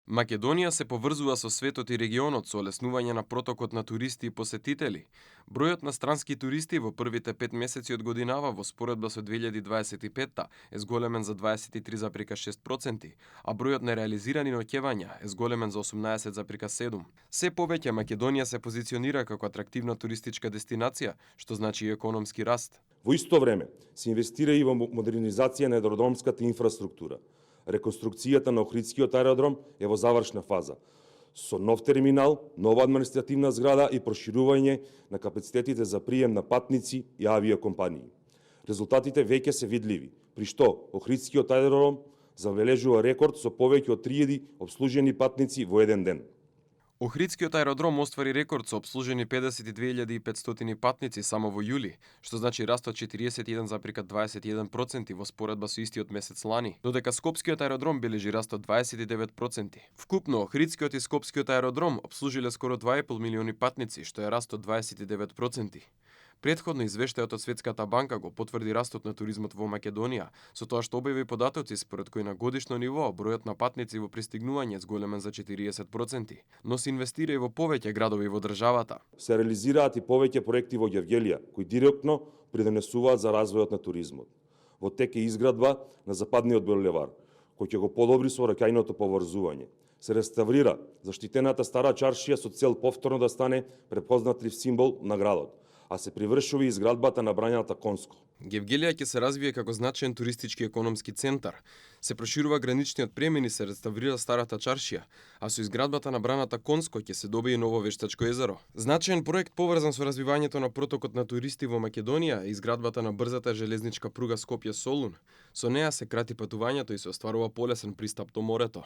Македонија се поврзува со светот и регионот со олеснување на протокот на туристи и посетители. Бројот на странски туристи во првите 5 месеци од годинава во споредба со 2025 е зголемен за 23,6%, а бројот на реализирани ноќевања е зголемен за 18,7%. Се повеќе Македонија се позиционира како атрактивна туристичка дестинација, што значи и економски раст. Во исто време се инвестира и во модернизација на аеродромската инфраструктура. Реконструкцијата на Охридскиот аеродром е во завршна фаза, со нов терминал, нова административна зграда и проширување на капацитетите за прием на патници и авиокомпании. Резултатите веќе се видливи, при што Охридскиот аеродром забележува рекорд со повеќе од 3000 обслужени патници во еден ден. Охридскиот аеродром оствари рекорд со обслужени 52.500 патници само во јули, што значи раст од 41,21% во споредба со истиот месец лани, додека Скопскиот аеродром бележи раст од 29%. Вкупно, Охридскиот и Скопскиот аеродром обслужиле скоро 2,5 милиони патници, што е раст од 29%. Претходно извештајот од Светската банка го потврди растот на туризмот во Македонија, со тоа што објави податоци според кои на годишно ниво бројот на патници во пристигнување зголемен за 40%, но се инвестира и во повеќе градови во државата. Се реализираат и повеќе проекти во Гевгелија, кои директно придонесуваат за развојот на туризмот. Во тек е изградба на западниот булевар, кој ќе го подобри сообраќајното поврзување. Се реставрира заштитената стара чаршија со цел повторно да стане препознатлив символ на градот, а се привршува изградбата на брањата Конско. Гевгелија ќе се развие како значаен туристички економски центар. Се проширува граничниот премин и се реставрира старата чаршија, а со изградбата на браната Конско ќе се добие ново вештачко езеро. Значаен проект поврзан со развивањето на протокот на туристи во Македонија е изградбата на брзата железничка пруга Скопје-Солун. Со неа се крати патувањето и се остварува полесен пристап до морето.